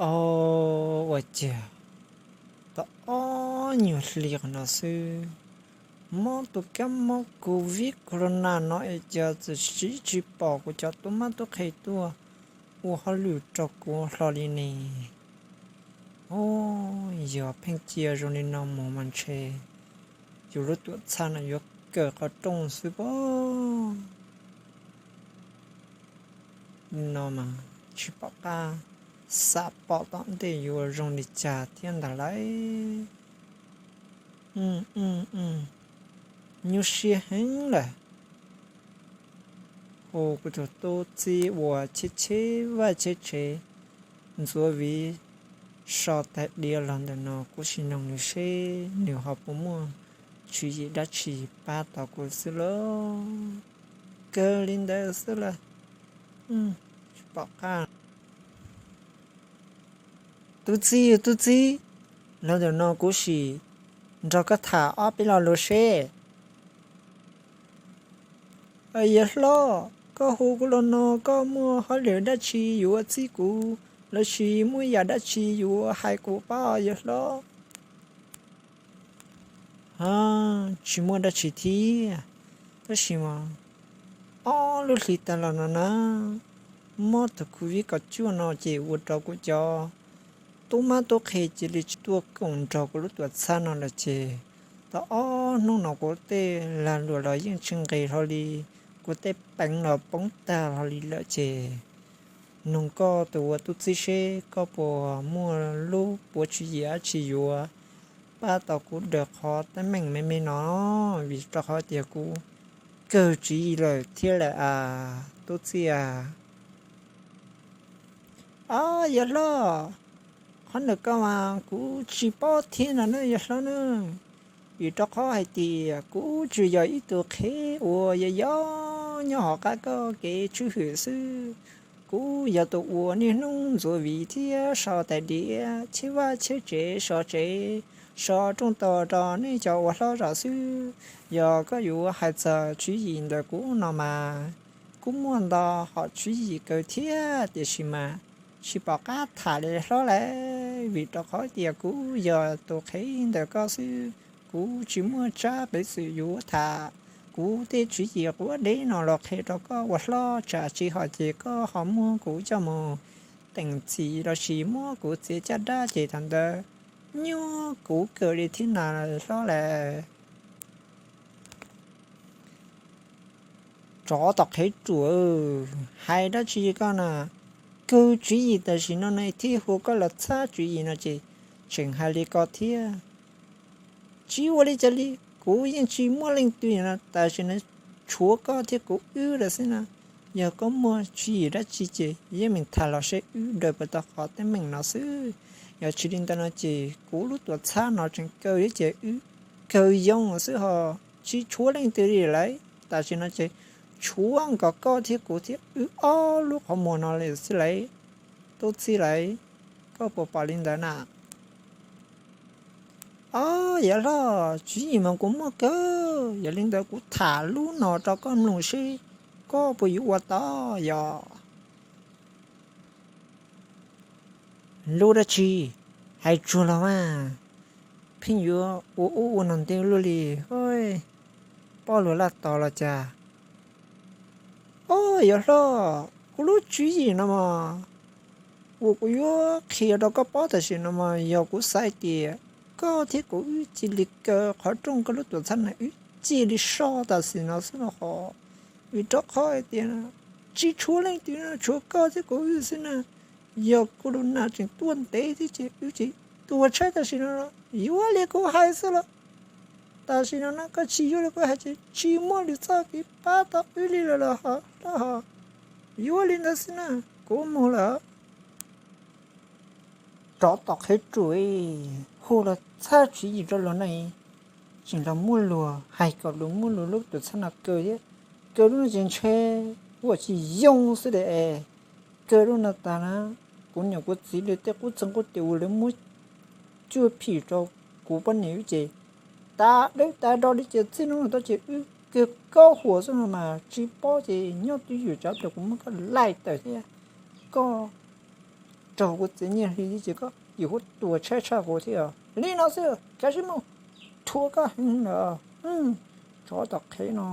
Au, ua cas tau ob nyuag hli qhov no xwb, mob tus kab mob COVID corona no es cas txawm tsis pom kuv cov tub mab tub qhe tuaj ua hauj lwm rau kuv hlo li ne? Au, yog pheej cia zoo li no mus mas ntshe yus lub tuam txhab no yuav kawg qhov rooj xwb pob. No mas tsis pom qab xav pom tom ntej yuav zoo li cas thiab ntag lauj. Nyuaj siab heev lawm. Hu kuv tus tub txib uas cheb cheb vaj cheb tsev ntxuav viv so tais diav los ntawm no, kuv sim noog nws seb nws ho puas muaj tswv yim dab tsi pab tau kuv xwb lauj. Kawg li ntawd xwb lauj. Tsis pom qab. Tub txib, tub txib, los ntawm no kuv sim nrog koj tham ob peb lo lus seb. Yawg hlob, koj hu kuv los no koj muaj hauj lwm dab tsi yuav txib kuv lossis muaj yam dab tsi yuav hais kuv pab yawg hlob? Tsis muaj dab tsi thiab, tab sis mas ob lub hlis tas los no na, mob tus COVID kaum cuaj no ces ua rau kuv cov tub mab tub qhe cia li tsis tuaj koom nrog kuv lub tuam txhab no lawm ces tau ob hnub no kuv tej lag luam los yeej tsis nqis hlo li, kuv tej peev los poob tag hlo li lawm ces noog koj tus ua tub txib seb koj puas muaj lub puav tswv yim dab tsi yuav pab tau kuv daws qhov teeb meem me me no, vim rau qhov tias kuv kawg tswv yim lawm thiab lawm as tub txib as. Au yawg hlob, qhov ntawm koj mas kuv tsis paub thiab no na yawg hlob na, vim rau qhov hais tias kuv tsuas yog ib tug qhev uas yog yog nyob hauv qab koj kev tswj hwm xwb. Kuv yog tus uas niaj hnub ntxuav viv thiab so tais diav, cheb vaj cheb tsev, so tsev, so rooj tog rau nej cov ua hlob zos xwb. Yog koj yuav hais txog tswv yim ntawm kuv no mas kuv muaj ntau hom tswv yim kawg thiab, tiam sis mas tsis pom qab tham li hlob lawm, vim rau qhov tias kuv yog tus qhev ntawm koj xwb, kuv tsis muaj tsab peev xwm yuav tham. Kuv tej tswv yim quav deb no los qhia rau koj ua hlob, tsam tsis hom ces koj ho muab kuv coj mus teem txim lossis muab kuv txiav caj dab ces thaum ntawd nyuaj kuv kawg li thiab na hlob lawm. Tsov tom qhev ruam, hais dab tsi koj na, kawg tswv yim tam sim no ne thiab hu koj los txhab tswv yim no ces tseem hais li ko thiab. Tsis ua li cas li, kuv yeej tsis muaj leej twg no, tam sim no tshuav koj thiab kuv wb lawm xwb na. Yog koj muaj tswv yim dab tsi ces yeej meem tham los seb wb daws puas tau qhov teeb meem no xwb. Yog tsis li ntawd no ces kuv lub tuam txhab no tseem kawg thiab ces wb kawg yoo xwb ho tsis tshuav leej twg li lawm. Tam sim no ces tshuav nkaus koj thiab kuv thiab wb ob lub qhov muag no li xwb lawm. Tub txib lawm, koj puas pom li ntawd na? Au yawg hlob, tswv yim mas kuv muaj kawg, yog li ntawd kuv tham lub no rau koj mloog seb koj puas yuav ua tau yom. Lub dab tsi? Hais tsuag los mas, pheej yuav ua ub ua no ntev luaj li, pob luag laj tos los cas. Au yawg hlob, kuv lub tswv yim no mas uas kuv yuav qhia rau koj paub tam sim no mas yog kuv xav hais tias koj thiab kuv wb cia li kaw qhov rooj koj lub tuam txhab na, wb cia li so tam sim no xwb no ho. Vim rau qhov hais tias tsis tshuav leej twg, tshuav koj thiab kuv wb xwb na. Yog kuv lub nas tseem tuaj ntev thiab ces wb tseem tuag tshaib tam sim no los yuav li kuv hais xwb los. Tam sim no na koj tsis yuav li kuv hais ces tsis muaj lwm txoj kev pab tau wb li lawm los ho, yuav li ntawd xwb na, kuv mus lawm. Rov tom qhib ruam, hu los txhab tswv yim rau luag na, tseem los muaj luag hais kom luag muab luag lub tuam txhab no kaw thiab. Kaw lub no ces ntshe ua tsis yoo xwb li es, kaw lub no tas na, kuv niam kuv txiv li tej qub txeeg qub tias uas lawv muab cuaj phim rau kuv poj niam wb ces tas dawb tas do li ces txij no tau ces wb kawg kaub huam xwb no mas tsis paub ces nyob twj ywm tsam pliag kuv muab koj laij tawm thiab koj Yog kuv txiv Nyiaj Hli tib si, koj yim huab tua tshaib tshaj kuv thiab. Li no xwb, kav tsij mus, thuam koj heev lawm. Tsov tom qheb no